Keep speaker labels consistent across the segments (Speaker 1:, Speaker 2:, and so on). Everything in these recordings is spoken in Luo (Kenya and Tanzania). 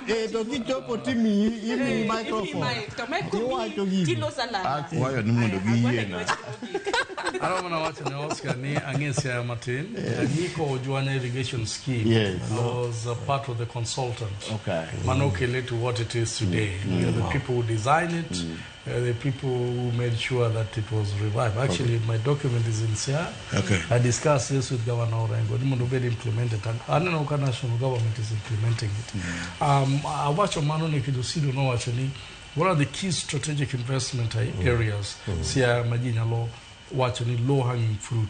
Speaker 1: Eh, to kichopo timiyi imiyi
Speaker 2: Eh,
Speaker 1: microphone.
Speaker 2: mic, to mic
Speaker 1: Iwacho
Speaker 2: komiyi
Speaker 1: gini.
Speaker 2: tiloso alanda.
Speaker 3: Akwayo ni mondo
Speaker 2: Aya, agwanda
Speaker 3: giyiena.
Speaker 2: gi weche mogik.
Speaker 4: Adwa mana wacho ne Oscar ni ang'e Siaya matin. Anyiko Ojwanya irrigation scheme.
Speaker 3: Yes.
Speaker 4: I was a part of the consultant.
Speaker 3: Okay.
Speaker 4: Manokele to what it is today. We are the people who designed it, the people who made sure that it was revived. Actually, my document is in Siaya.
Speaker 3: Okay.
Speaker 4: I discussed this with Governor Orengo. Ni mondo obed implemented. And aneno ka national government is implementing it. Awacho mano nikech Osido nowacho ni what are the key strategic investment areas Siaya ma ji nyalo wacho ni low hanging fruit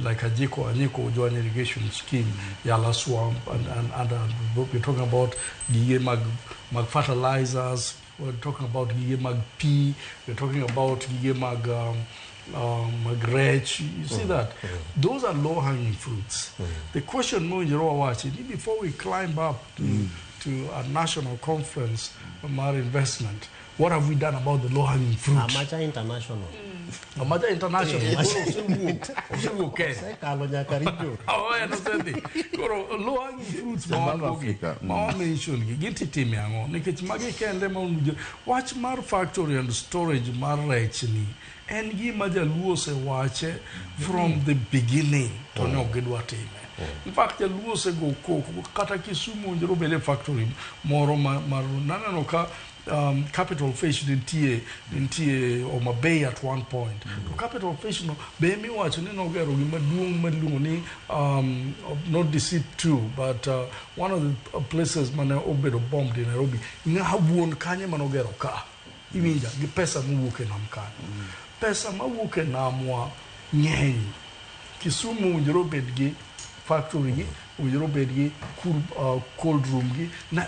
Speaker 4: like Ajiko Anyiko Ojwang irrigation scheme, Yala Swamp, and we're talking about gige mag fertilizers, we're talking about gige mag pea, we're talking about gige mag rech. You see that? Those are low hanging fruits. The question mowinjore wawachi ni before we climb up to a national conference mar investment, what have we done about the low hanging fruit?
Speaker 5: Amacha International.
Speaker 4: Amacha International koro osewuok Kenya.
Speaker 5: Osekalo nyaka region.
Speaker 4: Oh, en osedhi. Koro low hanging fruits ma wan
Speaker 3: South
Speaker 4: go gi,
Speaker 3: Africa,
Speaker 4: ma wa mention gi, gin titime ang'o? Nikech magi kende ma owinjo. Wach mar factory and storage mar rech ni en gima jaluo osewache from the beginning to ne ok gidwa time. In fact, jaluo osego koko kata Kisumu owinjore obed e factory moro mar naneno ka Capital Fish nitie Homa Bay at one point. To Capital Fish no be miwacho ni nogero gima duong' miluongo ni not Dusit 2 but one of the places mane obedo bombed in Nairobi. Ng'a wuon kanye manogero ka? Iwinja gi pesa mowuok e nam kanyo. Pesa mawuok e namwa ng'eny. Kisumu owinjore obed gi factory gi, owinjore obed gi cold room gi, na,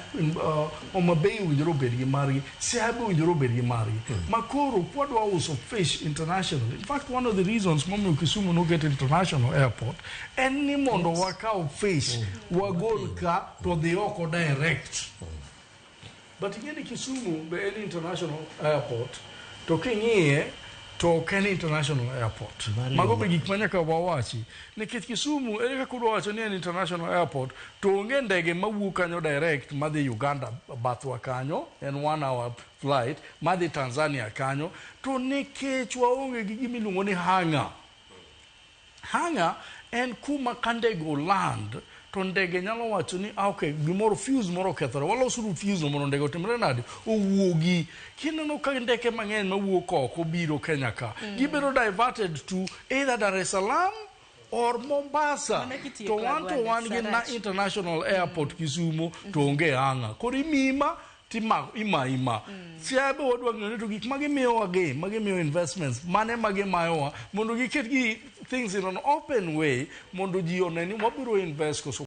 Speaker 4: Homa Bay owinjore obed gi margi, Siaya be owinjore obed gi margi. Ma koro kwadwa uso fish internationally. In fact, one of the reasons momiyo Kisumu noket international airport en ni mondo wakaw fish wagol ka to dhi oko direct. But ing'e ni Kisumu be en international airport to king'iye to ok en international airport. Mago be gik ma nyaka wawachi. Nikech Kisumu ere kaka udwa wacho ni en international airport to onge ndege mawuok kanyo direct madhi Uganda bathwa kanyo en 1 hour flight madhi Tanzania kanyo to nikech waonge gi gima iluongo ni hangar. Hangar en kuma ka ndege oland to ndege nyalo wacho ni ah, okay, gimoro fuse moro okethore walosuru fuse no mondo ndege otimre nade owuogi kineno ka ndeke mang'eny mawuok oko biro Kenya ka gibedo diverted to either Dar es Salaam or Mombasa.
Speaker 2: Mano kitieko
Speaker 4: To wan to
Speaker 2: Agwanda,
Speaker 4: wan gi na
Speaker 2: Sarach.
Speaker 4: international airport Kisumu to onge hangar koro imima tima ima ima. Siaya be wadwa ng'eyo ni to gik ma gimiyowa gi ma gimiyo investments mane ma gimayowa mondo giket gi things in an open way mondo ji one ni wabiro invest koso.